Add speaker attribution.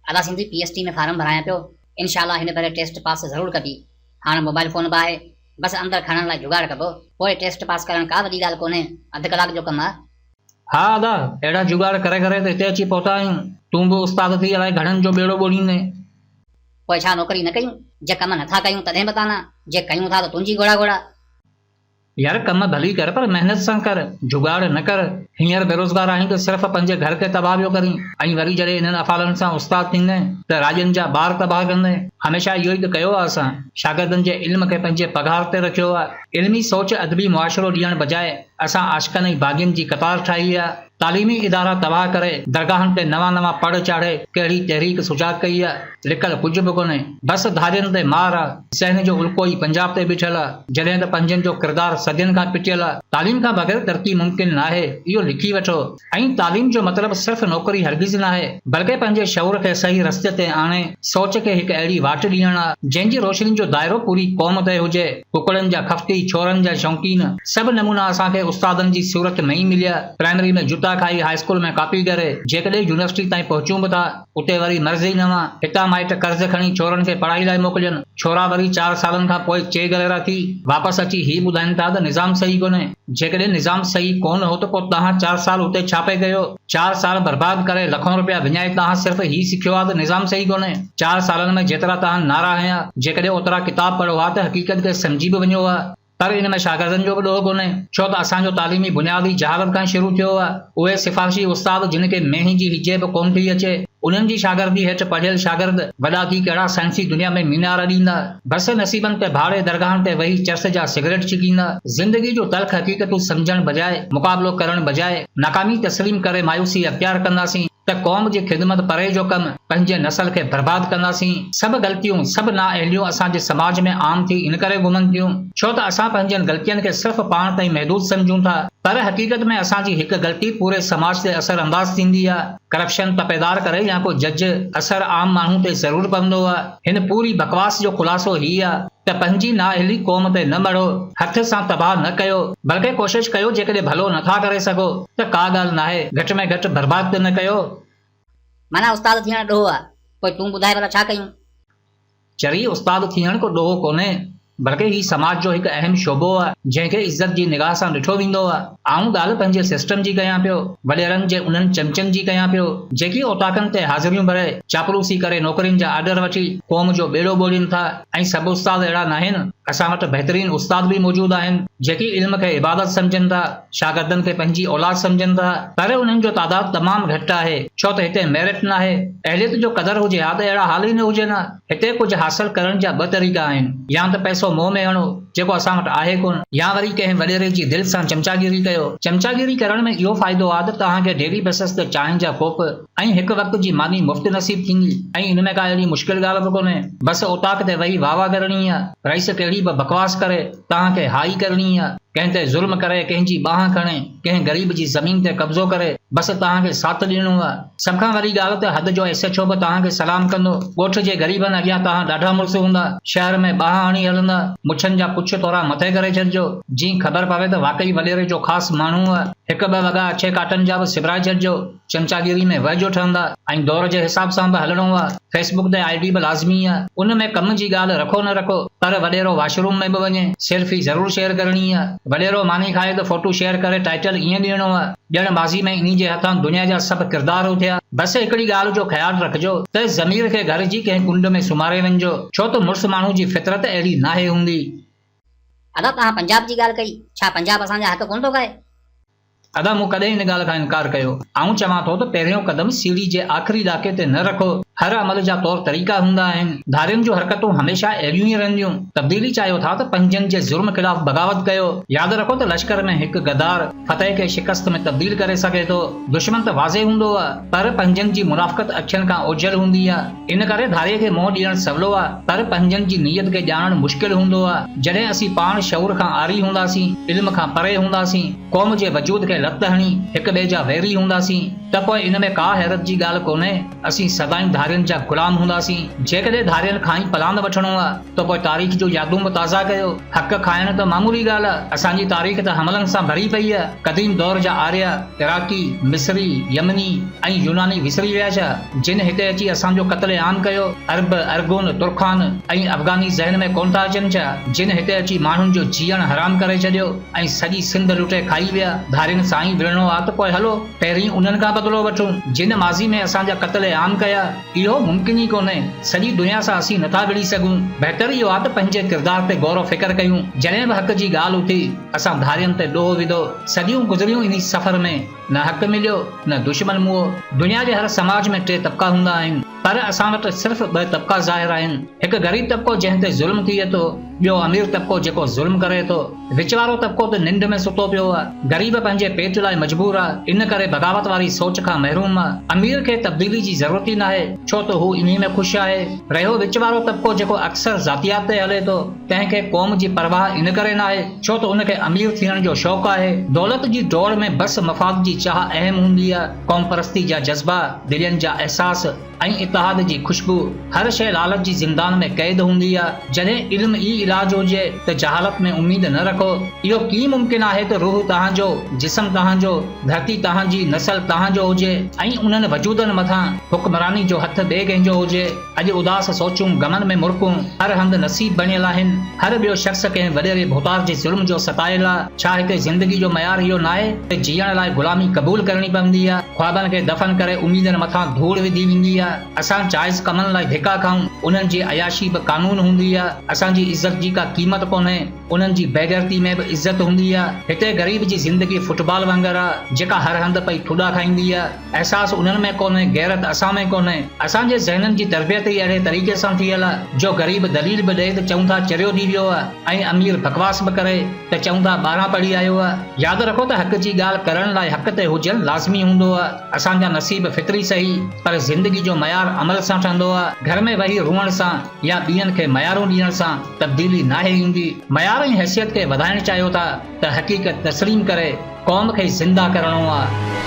Speaker 1: ادا Sindhi P S T ۾ form ڀرايان پيو انشاء الله هن ڀيري ٽيسٽ پاس ضرور ڪبي هاڻ موبائل فون به آهي بس اندر کڻڻ لاء جگاڙ ڪبو پوء ٽيسٽ پاس ڪرڻ ڪا وڏي ڳالهه ڪونهي اڌ ڪلاڪ جو ڪم آ.
Speaker 2: ها ادا اهڙا جگاڙ ڪري ڪري ته هتي اچي پهتا آهيون تون به استاد ٿي الائي گهڻن جو ٻيڙو ٻوڙيندين.
Speaker 1: پوء ڇا نوڪري نه ڪيون جي ڪم نٿا ڪيون تڏهن به طعنا جي ڪيون ٿا ته تنهنجي گهوڙا گهوڙا.
Speaker 2: يار ڪم ڀلي ڪر پر محنت سان ڪر، جگاڙ نه ڪر. هينئر بيروزگار آهين ته صرف پنهنجي گهر کي تباهه پيو ڪرين ۽ وري جڏهن انهن افعالن سان استاد ٿيندين ته راڄن جا ٻار تباهه ڪندين. هميشه اهو ئي ته ڪيو آهي اسان. شاگردن جي علم کي پنهنجي پگهار تي رکيو آهي. علمي سوچ ادبي معاشرو ڏيڻ بجاء اسان عاشقن ۽ باغين جي قطار ٺاهي آهي. تعليمي ادارا تباهه ڪري درگاهن تي نوان نوان پڙ چاڙهي ڪهڙي تحريڪ سجاڳ ڪئي آ، لڪل ڪجهه به ڪونهي. بس ڌارين تي مار آ، ذهن جو الڪو ئي پنجاب تي بيٺل آ، جڏهن ته پنهنجن جو ڪردار صدين کان پٽيل آ. تعليم کان بغير ترقي ممڪن ناهي، اهو لکي وٺو. ۽ تعليم جو مطلب صرف نوڪري هرگز ناهي، بلڪه پنهنجي شعور کي صحيح رستي تي آڻي سوچ کي هڪ اهڙي واٽ ڏيڻ آ، جنهن جي روشني جو دائرو پوري قوم تي هجي. ڪڪڙن جا خفتي، ڇورن جا شوقين، سڀ نمونا اسان کي استادن جي صورت ۾ ئي مليا. پرائمري ۾ جوتا کائي، هاء اسڪول ۾ ڪاپي ڪري، جيڪڏهن يونيورسٽي تائين پهچون به ٿا، اتي وري مرض ئي نوان. هتان مائٽ قرض کڻي ڇورن کي پڙهائي لاء موڪلين. ڇورا وري چار سالن کان پوء چي گليرا ٿي، واپس اچي هي ٻڌائين ٿا ته نظام صحيح ڪونهي. جيڪڏهن نظام صحيح ڪونه هو ته پوء توهان چار سال اتي ڇا پئي ڪيو؟ چار سال برباد ڪري لکون روپيا وڃائي توهان صرف هي سکيو آ ته نظام صحيح ڪونهي. چار سالن ۾ جيترا توهان نعرا هنيا، جيڪڏهن اوترا ڪتاب پڙهو ها ته حقيقت کي سمجهي به وڃو ها. پر ان ۾ شاگردن جو به ڏوهه ڪونهي، ڇو ته اسان جو تعليمي بنياد ئي جهالت کان شروع ٿيو آ. اهي سفارشي استاد جن کي مينهن جي هجي به ڪونه ٿي اچي، انهن جي شاگردي هيٺ پڙهيل شاگرد وڏا ٿي ڪهڙا سائنسي دنيا ۾ مينار اڏيندا. بس نصيبن تي ڀاڙي درگاهن تي ويهي چرس جا سگريٽ ڇڪيندا. زندگي جون تلخ حقيقتون سمجهڻ بجاء، مقابلو ڪرڻ بجاء، ناڪامي تسليم ڪري مايوسي اختيار ڪنداسين ته قوم جي خدمت پري جو ڪم، پنهنجي نسل کي برباد ڪنداسين. سڀ غلطيون، سڀ نااهليون اسان جي سماج ۾ عام ٿي ان ڪري گهمن ٿيون، ڇو ته اسان پنهنجين غلطين کي صرف پاڻ تائين محدود سمجهون ٿا. پر حقيقت ۾ اسان جي هڪ غلطي پوري سماج تي اثر انداز ٿيندي آ. ڪرپشن تپيدار ڪري يا ڪو جج، اثر عام ماڻهو تي ضرور پوندو آ. هن پوري بڪواس جو خلاصو هي آ ته پنهنجي نااهلي قوم تي نه مڙهو، هٿ سان تباهه نه ڪيو، بلڪه ڪوشش ڪيو جيڪڏهن ڀلو نه ٿا ڪري سگهو ته ڪا ڳالهه ناهي، گهٽ ۾ گهٽ برباد ته نه ڪيو.
Speaker 1: معنيٰ استاد ٿيڻ ڏوهه آ، پوء تون ٻڌاء ڀلا ڇا ڪيون؟
Speaker 2: چري استاد ٿيڻ ڪو ڏوهه ڪونهي، بلڪه هي سماج جو هڪ اهم شعبو آ، جنهن کي عزت جي نگاهه سان ڏٺو ويندو آ. آئون ڳالهه پنهنجي سسٽم جي ڪيان پيو، وڏيرن جي انهن چمچن جي ڪيان پيو، جيڪي اوطاقن تي حاضريون ڀري، چاپلوسي ڪري نوڪرين جا آرڊر وٺي قوم جو ٻيڙو ٻوڙين ٿا ۽ سڀ استاد اهڙا ناهن، اسان وٽ بهترين استاد به موجود آهن، جيڪي علم کي عبادت سمجهن ٿا، شاگردن کي پنهنجي اولاد سمجهن ٿا، پر انهن جو تعداد تمام گهٽ آهي، ڇو ته هتي ميرٽ ناهي، اهليت جو قدر هجي ها ته اهڙا حال ئي نه هجن ها. هتي ڪجهه حاصل ڪرڻ جا ٻه طريقا آهن، يا ته پئسو منهن ۾ هڻو، جيڪو اسان وٽ آهي ڪونه، يا وري ڪنهن وڏيري جي دل سان چمچاگيري ڪيو. چمچاگيري ڪرڻ ۾ اهو فائدو آهي ته توهان کي ڊيلي بيسس تي چانهه جا ڪوپ ۽ هڪ وقت جي ماني مفت نصيب ٿيندي ۽ ان ۾ ڪا اهڙي مشڪل ڳالهه به ڪونهي. بس اوطاق تي ويهي واهه واهه ڪرڻي آهي. رئيس ڪهڙي به بڪواس ڪري، توهان کي ها ئي ڪرڻي آهي. ڪنهن تي ظلم ڪري، ڪنهن جي ٻانهن کڻي، ڪنهن غريب جي زمين تي قبضو ڪري، بس توهان کي ساٿ ڏيڻو آهي. سڀ کان وڏي ڳالهه ته حد جو ايس ايڇ او به توهان کي سلام ڪندو. ڳوٺ جي غريبن اڳيان توهان ڏاڍا مڙس هوندا. شهر ۾ ٻانهن هڻي هلندا. مڇن جا پڇ تورا مٿي ڪري ڇڏجو. جيئن خبر پوي ته واقعي وڏيري جو خاص ماڻهو آهي. هڪ ٻه وڳا اڇي ڪاٽن جا به سبرائي ڇڏجو. چمچاگيري ۾ وهه جو ٺهندا ۽ دور جي حساب سان به هلڻو آ. فيس بڪ تي I D به لازمي آ. ان ۾ ڪم جي ڳالهه رکو نه رکو پر وڏيرو واش روم ۾ به وڃي سيلفي ضرور شيئر ڪرڻي آ. وڏيرو ماني کائي ته فوٽو شيئر ڪري ٽائيٽل ائين ڏيڻو آ ڄڻ ماضي ۾ انهي جي هٿان دنيا جا سڀ ڪردار اٿيا. بس هڪڙي ڳالهه جو خيال رکجو ته ضمير کي گهر جي ڪنهن ڪنڊ ۾ سمهاري وڃجو ڇو ته مڙس ماڻهو جي فطرت اهڙي ناهي هوندي.
Speaker 1: ادا توهان پنجاب جي ڳالهه ڪئي ڇا پنجاب اسان جا حق ڪونه ٿو کائي؟
Speaker 2: ادا مون ڪڏهن ان ڳالهه کان انڪار ڪيو. آئون چوان ٿو ته پهريون قدم سيڙهي جي آخري ڏاڪي تي نه رکو. هر عمل جا طور طريقا هوندا آهن. ڌارين جون حرڪتون هميشه اهڙيون ئي رهنديون. تبديلي چاهيو ٿا ته پنهنجن جي ظلم خلاف بغاوت ڪيو. ياد رکو ته لشڪر ۾ هڪ غدار فتح کي شڪست ۾ تبديل ڪري سگهي ٿو. دشمن ته واضح هوندو آ پر پنهنجن جي منافقت اکين کان اوجهل هوندي آ. ان ڪري ڌارئي کي منهن ڏيڻ سولو آ، پر پنهنجن جي نيت کي ڄاڻڻ مشڪل هوندو آ. جڏهن اسين پاڻ شعور کان عاري هونداسين، علم کان پري هونداسين، قوم جي وجود کي لت هڻي هڪ ٻئي جا ويري هونداسين ته پوء ان ۾ ڪا حيرت جي ڳالهه ڪونهي، اسين سدائين ڌارين جا غلام هونداسين. جيڪڏهن ڌارين کان ئي پلاند وٺڻو آ ته پوء تاريخ جون يادون به تازا ڪيو. حق کائڻ ته معمولي ڳالهه آ، اسان جي تاريخ ته حملن سان ڀري پئي آ. قديم دور جا آريا، عراقي، مصري، يمني ۽ يوناني وسري ويا ڇا؟ جن هتي اچي اسان جو قتل عام ڪيو. عرب، ارغون، ترخان ۽ افغاني ذهن ۾ ڪونه ٿا اچن ڇا؟ جن هتي اچي ماڻهن جو جيئڻ حرام ڪري ڇڏيو ۽ سڄي سنڌ لٽي کائي ويا. ڌارين سان ئي وڙهڻو آ ته پوء هلو پهرين انهن کان بدلو وٺون، جن ماضي ۾ اسان جا قتل عام ڪيا. اهو ممڪن ئي ڪونهي. سڄي دنيا سان اسين نٿا وڙهي سگهون. بهتر اهو آ ته پنهنجي ڪردار تي غور و فڪر ڪيون. جڏهن به حق جي ڳالهه اٿي، اسان ڌارين تي ڏوهه وڌو. صديون گذريون انهي سفر ۾، نه حق مليو، نه دشمن موئو. دنيا جي هر سماج ۾ ٽي طبقا هوندا آهن. پر اسان وٽ صرف ٻه طبقا ظاهر آهن. هڪ غريب طبقو جنهن تي ظلم ٿئي ٿو، ٻيو امير طبقو جيڪو ظلم ڪري ٿو. وچ وارو طبقو ته ننڊ ۾ ستو پيو آ. غريب پنهنجي پيٽ لاء مجبور آ، ان ڪري بغاوت واري سوچ کان محروم آ. امير کي تبديلي جي ضرورت ئي ناهي، ڇو ته هو انهي ۾ خوش آهي. رهيو وچ وارو طبقو جيڪو اڪثر ذاتيات تي هلي ٿو، تنهن کي قوم جي پرواهه ان ڪري ناهي، ڇو ته ان کي امير ٿيڻ جو شوق آهي. دولت جي ڊوڙ ۾ بس مفاد جي چاهه اهم هوندي آ. قومپرستي جا جذبا، دلين جا احساس ۽ اتحاد جي خوشبو، هر شيء لالچ جي زندان ۾ قيد هوندي آ. جڏهن علم ئي علاج هجي ته جهالت ۾ اميد نه رکو. اهو ڪيئن ممڪن آهي ته روح توهان جو، جسم توهان جو، ڌرتي توهان جي، نسل توهان جو هجي ۽ انهن وجودن مٿان حڪمراني جو هٿ ٻئي ڪنهن جو هجي. اڄ اداس سوچون، غمن ۾ مرڪون هر هنڌ نصيب بڻيل آهن. هر ٻيو شخص ڪنهن وڏيري ڀوتار جي ظلم جو ستايل آ. ڇا هتي زندگي جو معيار اهو ناهي ته جيئڻ لاء غلامي قبول ڪرڻي پوندي آ؟ خوابن کي دفن ڪري اميدن مٿان ڌوڙ وڌي ويندي آ. اسان جائز ڪمن لاء ڌڪا کائون، انهن جي عياشي به قانون هوندي آ. اسان جي عزت جي ڪا قيمت ڪونهي، انهن جي بيغيرتي ۾ به عزت هوندي آ. هتي غريب جي زندگي فٽبال وانگر آ، جيڪا هر هنڌ پئي ٿڏا کائيندي آ. احساس انهن ۾ ڪونهي، غيرت اسان ۾ ڪونهي. اسان جي ذهنن جي تربيت ئي اهڙي طريقي سان ٿيل آ، جو غريب دليل به ڏئي ته چئون ٿا چريو ٿي ويو آ ۽ امير بڪواس به ڪري ته چئون ٿا ٻارهن پڙهي آيو آ. ياد رکو ته حق جي ڳالهه ڪرڻ لاء حق تي هجڻ لازمي هوندو آ. اسان جا نصيب فطري سهي، پر زندگي جو معيار عمل سان ٺهندو آ. گهر ۾ ويهي روئڻ سان يا ٻين کي ميارون ڏيڻ سان تبديلي ناهي ايندي. معيار ۽ حيثيت کي وڌائڻ چاهيو ٿا ته حقيقت تسليم ڪري قوم کي زنده ڪرڻو آ.